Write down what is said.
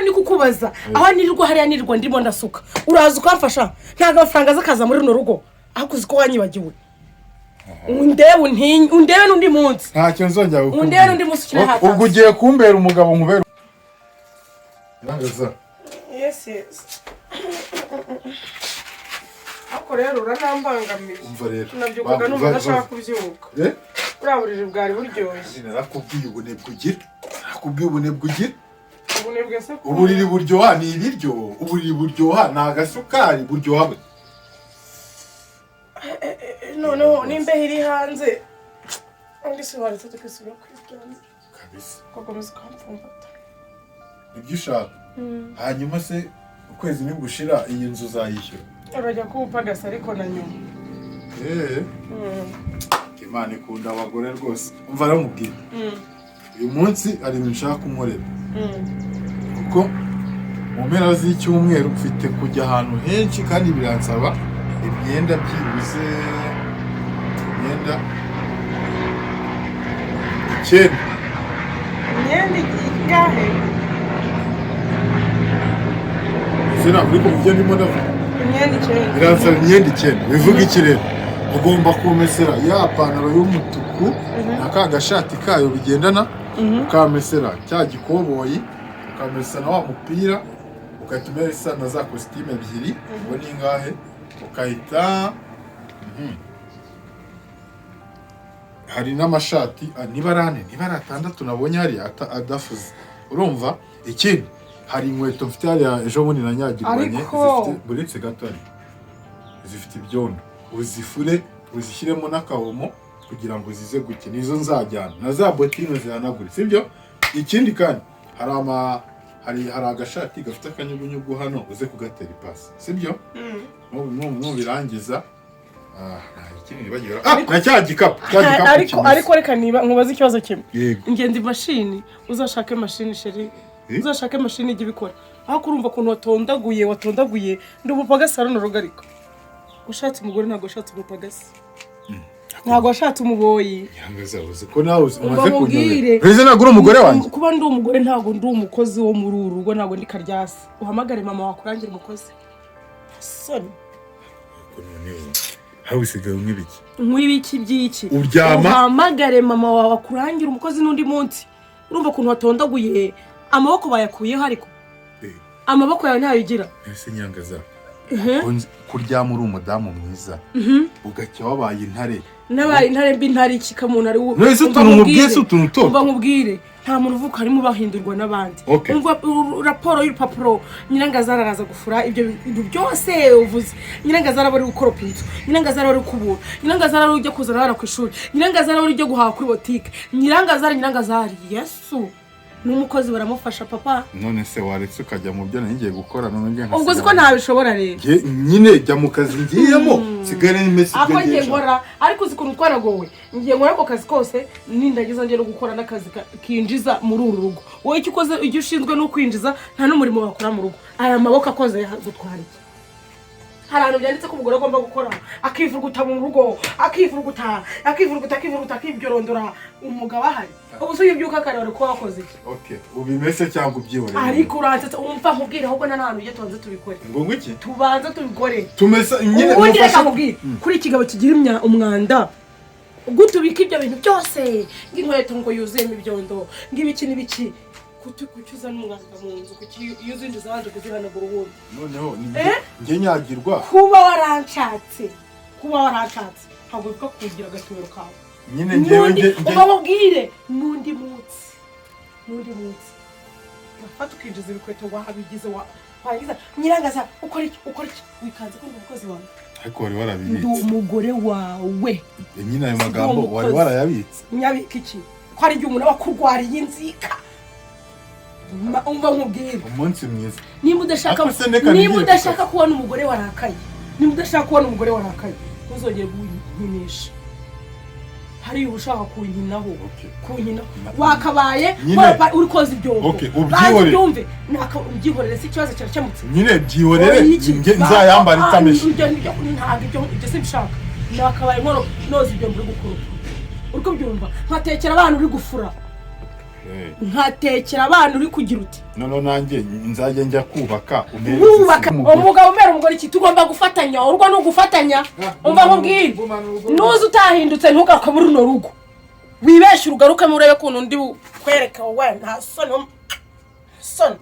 Ariko ndi kukubaza, aho nirirwa hariya, nirirwa ndimo ndasuka, uraza ukamfasha? Ntabwo amafaranga aza akaza muri runo rugo, ariko uzi ko wanyibagiwe. Undebe, untinye, undebe n'undi munsi. Ntacyo nzongera Undebe kukubwira. n'undi munsi ukiri Ubwo hatasi. ugiye kumbera umugabo, nkubera Nyangaza. Yes, ariko rero uranambangamiye. Umva rero. Nabyukaga numva ntashaka kubyuka. Eh? Buriya buriri bwari buryoshye. Narakubwiye ubunebwe ugira, narakubwiye ubunebwe ugira. Ubunebwe se? Uburiri buryoha ni ibiryo, uburiri buryoha ni agasukari, buryoha bute? Noneho n'imbeho iri hanze, undi si waretse tukisubira kwiryamira? Kabisa. Ugakomeza ukampfumbata. Nibyo ushaka? Hanyuma se ukwezi nigushira, iyi nzu uzayishyura? Urajya kuwupagasa, ariko na nyuma. Eh, Imana ikunda abagore rwose. Umva rero mubwire, uyu munsi hari ibintu nshaka kunkorera, kuko mu mpera z'icyumweru mfite kujya ahantu henshi, kandi biransaba imyenda, byibuze imyenda 9. Imyenda ingahe? Ese ntabwo uri kumva ibyo ndimo ndavuga? Imyenda 9? Biransaba imyenda 9. Bivuga iki rero? Ugomba kumesera ya pantaro y'umutuku na ka gashati kayo bigendana, ukamesera cya gikoboyi, ukamesa na wa mupira, ugahita umesa na za kositime ebyiri. Ubwo ni ingahe? Ukahita hari n'amashati, niba ari ane, niba ari atandatu nabonye hariya adafuze. Urumva, ikindi, hari inkweto mfite hariya ejo bundi nanyagirwanye. Zifite, buretse gato, hari zifite ibyondo, uzifure, uzishyiremo n'akawomo kugira ngo zize guke, nizo nzajyana, na za botine zihanagure, sibyo? Ikindi kandi hari agashati gafite akanyugunyugu hano, uze kugatera ipasi, sibyo? Nubirangiza, nta ikindi nibagiwe, na cya gikapu, cya gikapu Ariko kimeze. ariko reka niba nkubaze ikibazo kimwe. Yego. Ingenzi mashini, uzashake mashini, chéri. Eh? Uzashake mashini ijya ibikora. Aho kurumva ukuntu watondaguye, watondaguye, ndi umupagasi hano rugo, ariko ushatse umugore, ntabwo washatse umupagasi, ntabwo washatse umuboyi. Nyangaza, uzi ko nawe Umva umaze nkubwire. kunyobera? Perezida, ntabwo uri umugore wanjye? Kuba ndi umugore, ntabwo ndi umukozi wo muri uru rugo, ntabwo ndi karyasi. Uhamagare mama wakurangira umukozi, soni. Hawe usigaye unywa ibiki? Nk'ibiki by'iki? Uryama? Uhamagare mama wawe akurangira umukozi n'undi munsi. Urumva ukuntu watondaguye, amaboko bayakuyeho, ariko amaboko yawe ntayo ugira. Ese Nyangaza, kuryama uri umudamu mwiza, ugacya wabaye intare? Nabaye intare mbi, ntare iki kamuntu ari wo? None se Umva utuntu nkubwiye nkubwire. si utuntu to? Umva nkubwire, nta muntu uvuka harimo bahindurwa n'abandi. Umva, raporo y'urupapuro, Nyirangazara araza gufura ibyo bintu byose uvuze, Nyirangazara aba ari gukoropa inzu, Nyirangazara aba ari kubura, Nyirangazara ari ujya kuzana abana ku ishuri, Nyirangazara ari ujya guhaha kuri botike, Nyirangazara, Nyirangazara, Yesu n'umukozi baramufasha, papa. None se waretse ukajya mu byo nari ngiye gukora, none njye Ubwo uzi ko ntabishobora rero. Nyine jya mu kazi ngiyemo, nsigare nimese Ako ibyo ngiye ngiye. nkora, ariko uzi ukuntu twaragowe? Ngiye nkora ako kazi kose, nindagiza ngiye no gukora n'akazi kinjiza muri uru rugo. Wowe icyo ukoze, icyo ushinzwe ni ukwinjiza, nta n'umurimo wakora mu rugo. Aya maboko akoze gutwara iki? Hari ahantu byanditse ko umugore agomba gukora akivuguta mu rugo, akivuguta, akivuguta, akivuguta, akibyorondora, umugabo ahari? Ubu se iyo ubyuka kare wari kuba wakoze iki? Okay, ubimese cyangwa ubyihorere. Ariko uransetsa. Umva nkubwire, ahubwo nta n'ahantu ujye, tubanze tubikore. Ngo iki? Tubanze tubikore. Tumesa nyine. Ubundi reka mufashe. nkubwire, kuri ikigabo kigira umwanda, gute ubika ibyo bintu byose, ng'inkweto ngo yuzuyemo ibyondo, ng'ibiki n'ibiki? Kuki uzana umwanda mu nzu? Kuki iyo uzinjiza wanje kuzihanagura ubundi? Noneho ni Eh? njye nyagirwa. Kuba waranshatse, kuba waranshatse ntabwo bivuga kugira agatubero kawe. Nyine njyewe N'undi njye uba mubwire, n'undi munsi, n'undi munsi urafata ukinjiza ibikweto wabigize, warangiza nyirangaza ukora iki, ukora iki? Wikanze ko ndi umukozi wawe? Ariko wari Ndi warabibitse. umugore wawe. Nyine ayo Si magambo umukozi. wari warayabitse. Nyabika iki, ko hari igihe umuntu aba akurwariye inzika? Umva nkubwire. Umunsi mwiza. Nimba udashaka Ariko se reka nimba nigire ku udashaka kazi. kubona umugore warakaye, nimba udashaka kubona umugore warakaye, ntuzongere kunkinisha. Hariya uba ushaka kunkinaho. Kunkina wakabaye Nyine. uri koza ibyombo. Okay, ubyihorere. Banza ubyumve. Ubyihorere si ikibazo kirakemutse? Nyine byihorere. Oya, iki? Njye nzayambara itameshe. Ntabwo ibyo simbishaka. Nakabaye nkoro noza ibyombo uri gukoropa, uri kubyumva, nkatekera abana uri gufura. Nkatekera abana, uri kugira uti Noneho nanjye nzajya njya kubaka, umpereze wubaka umugore. Umugabo umera umugore iki? Tugomba gufatanya, urugo ni ugufatanya. Umva nkubwire, Gumana urugo. Nuza utahindutse, ntugaruke muri runo rugo. Wibeshye urugarukemo, urebe ukuntu ndi bukwereke wowe. Nta soni, soni.